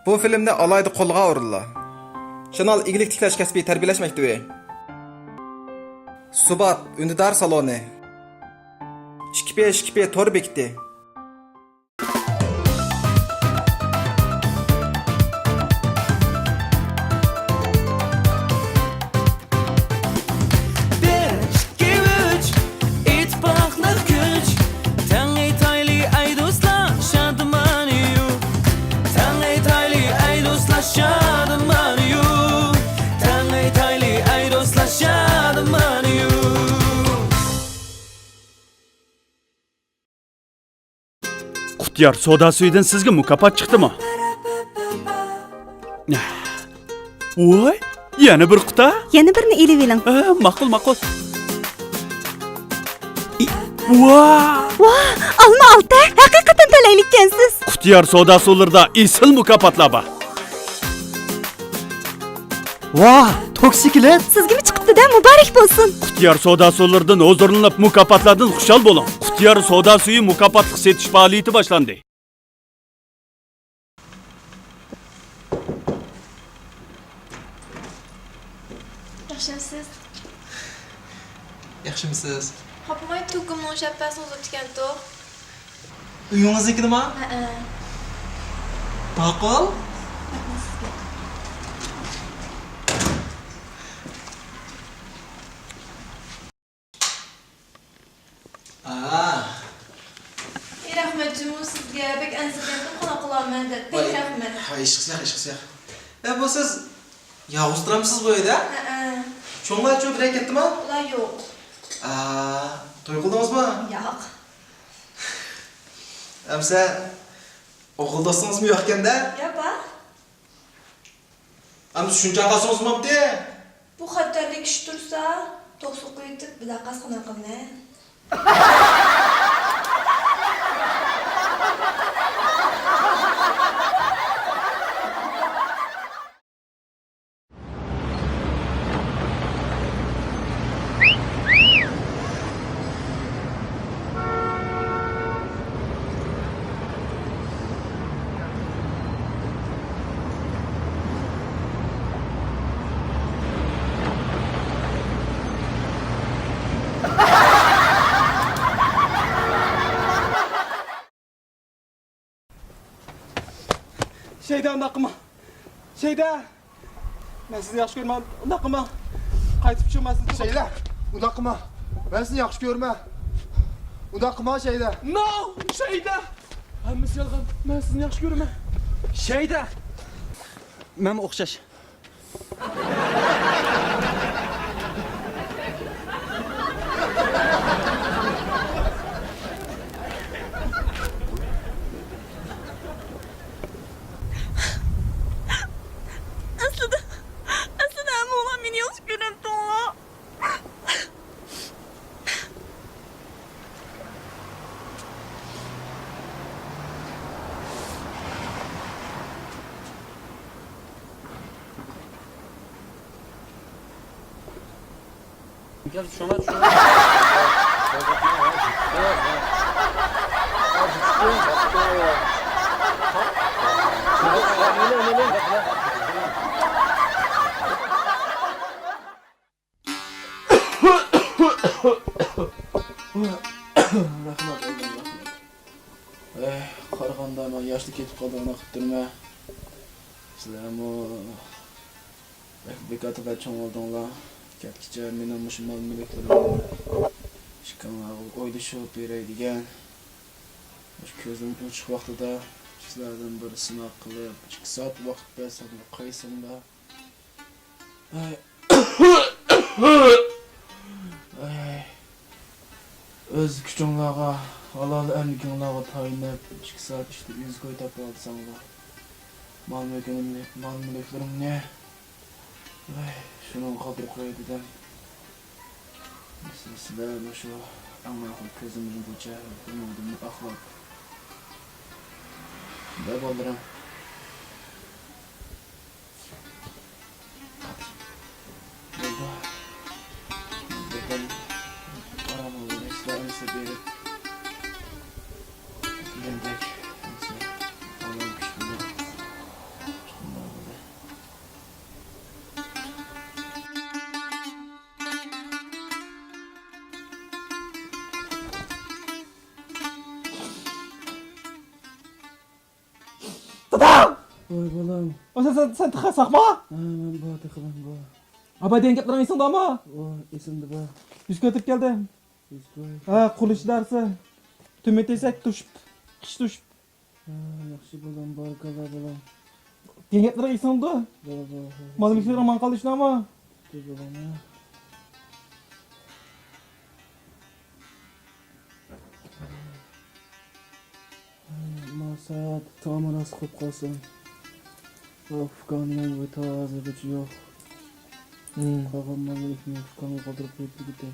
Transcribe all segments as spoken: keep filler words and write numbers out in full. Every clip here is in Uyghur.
بۇ فىلىمنى ئالاھىدە قولغا ئورۇنلا. شانال ئىگىلىك تىكلەش كەسپىي تەربىيەلەش مەكتىۋى. سۇبات ئۈندىدار سالونى. ئىككى پى ئىككى پى تور بېكىتى. بىر، ئىككى، ئۈچ، ئىتتىپاقلىق كۈچ. تەڭ ئېيتايلى ئەي دوستلار، شادىمانى يۇ. تەڭ ئېيتايلى ئەي دوستلار، شادىمانى يۇ. تەڭ ئېيتايلى ئەي دوستلار، شادىمانى يۇ. قۇتىيار سودا سۈيىدىن سىزگە مۇكاپات چىقتىمۇ؟ ۋاي، يەنە بىر قۇتا؟ يەنە بىرنى ئېلىۋېلىڭ. ھە، ماقۇل، ماقۇل. ۋا! ۋا، ئالما ئالتە، ھەقىقەتەن تەلەيلىككەنسىز. قۇتىيار سودا سۇلىرىدا ئېسىل مۇكاپاتلار بار. ۋاھ، توكسىكلېت! سىزگىمۇ چىقىپتۇ-دە، مۇبارەك بولسۇن! قۇتىيار سودا سۇلىرىدىن ھۇزۇرلىنىپ، مۇكاپاتلاردىن خۇشال بولۇڭ! قۇتىيار سودا سۈيى مۇكاپاتلىق سېتىش پائالىيىتى باشلاندى! ياخشىمسىز؟ ياخشىمسىز؟ خاپىماي توكۇمنىڭ شەپپەسىنى ئۇزىتىپتىكەنتۇق. ئۆيىڭىزنىڭكىنىما؟ ھەئە. ماقۇل. ئا. ئى، رەھمەت جۇمۇ سىزگە، بەك ئەنسىرىگەندىم، قانداق قىلارمەن دەپ. بەك ۋاي، رەھمەت. ھاي، ئىشقىسىياق، ئىشقىسىياق. ئە، بۇ سىز يالغۇز تۇرامسىز بۇ ئۆيدە؟ ھەئە. چوڭلارچۇ، بىرەر كەتتىما؟ ئۇلار يوق. ئا، توي قىلدىڭىزمۇ؟ ياق. ئەمسە ئوغۇل دوستىڭىزمۇ يوقكەندە؟ يا، بار. ئەمسە شۇنچە قالسىڭىز بوپتۇ. بۇ خەتەرلىك ئىش تۇرسا، توسۇپ قويۇۋېتىپ، بىلەقاس قىلماي قالماي. شەيدا، ئۇنداق قىلما. شەيدا! مەن سىزنى ياخشى كۆرىمەن. ئۇنداق قىلما. قايتىپ چىق، مەن سىزنى. شەيدا! ئۇنداق قىلما. مەن سىزنى ياخشى كۆرىمەن. ئۇنداق قىلما، شەيدا. No! شەيدا! ھەممىسى يالغان. مەن سىزنى ياخشى كۆرىمەن. شەيدا! مەنمۇ ئوخشاش. ئەسلىدە، ئەسلىدە ھەممىڭلار مېنى ياخشى كۆرەتتىڭلار. رەھمەت، ئالدىم، رەھمەت. ئەي، قارىغاندا مەن ياشلا كېتىپ قالدىغاندەك قىلىپ تۇرىمەن. سىلەرمۇ بەك بىكار تەلەپ چوڭ بولدۇڭلار. كەتكۈچە مېنىڭ مۇشۇ مال-مۈلۈكلىرىمنى ئىككىڭلارغا ئويلىشىپ بېرەي دېگەن. مۇشۇ كۆزۈم ئوچۇق ۋاقتىدا سىلەردىن بىر سىناق قىلىپ، ئىككى سائەت ۋاقىت بەرسەم، قايسىڭلار ئەي. ئەي. ئۆز كۈچۈڭلارغا، ھالال ئەمگىكىڭلارغا تايىنىپ، ئىككى سائەت ئىچىدە ئىزكوي تاپالىساڭلار، مال-مۈلكىمنى، مال-مۈلۈكلىرىمنى، ئەي، شۇنىڭغا قالدۇرۇپ قوياي دېدىم. سىلەر مۇشۇ ئەڭ ماقۇل كۆزۈم يۇمغۇچە بۇ مەندىن ئاقلاپ. دە، بالىلىرىم. بولدى. بىردەم ئارام ئالغىلى، سىلەر ئەمىسە بېرىپ، دېگەندەك، ئالماي پىشتىمۇ؟ پىشتىمۇ بولدى. دادا! ۋاي بالام. ئا، سەن، سەن، سەن تېخى ساقما؟ ھە، مەن بار، تېخى مەن بار. ئاباي دېگەن گەپلىرىڭ ئېسىڭدامۇ؟ ۋاي، ئېسىمدە بار. يۈز كۆرۈپ كەلدىم. يۈز كۆر. ھە، قۇرۇلۇش ئىدارىسى. تۈمە تېسەك توشۇپ، قىش توشۇپ. ھە، ياخشى بالام، بارىكاللا بالام. دېگەن گەپلىرىڭ ئېسىڭدە؟ بار، بار، بار. مال مۈلۈكلىرىڭ ماڭا قالدى شۇنداقمۇ؟ بار بالام، ھە. ماڭا سەت تامىراسى قويۇپ قالسۇن. ئۇكاڭنىڭ ھەم تازىغۇچى يوق. قالغان ماللىرىنى ئۇكاڭغا قالدۇرۇپ قويۇپ كېتەي.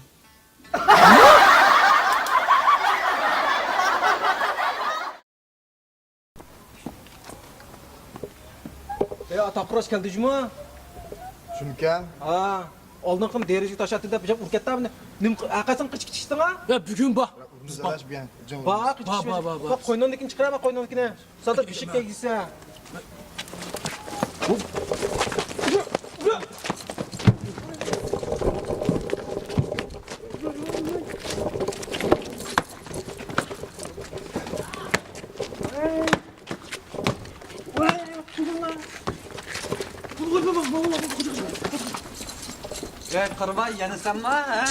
ئەي، ئاتا قۇراش كەلدى جۇمۇ؟ شۇمىكەن؟ ھا. ئالدىنقى دېرىزىگە تاش ئاتتى دەپ بىر ئۇرۇپ كەتتى. نېمە، ھەرقايسىڭ قېچىپ كېتىشتىڭ ھە؟ يا، بۈگۈن بار. بار، قېچىپ بار، بار، بار، بار. قوينۇڭدىكىنى چىقىر، قوينۇڭدىكىنى. سادىر بېشىپ كەلگۈسى. ۋەي، قارىۋاي، يەنە سەنما، ھە؟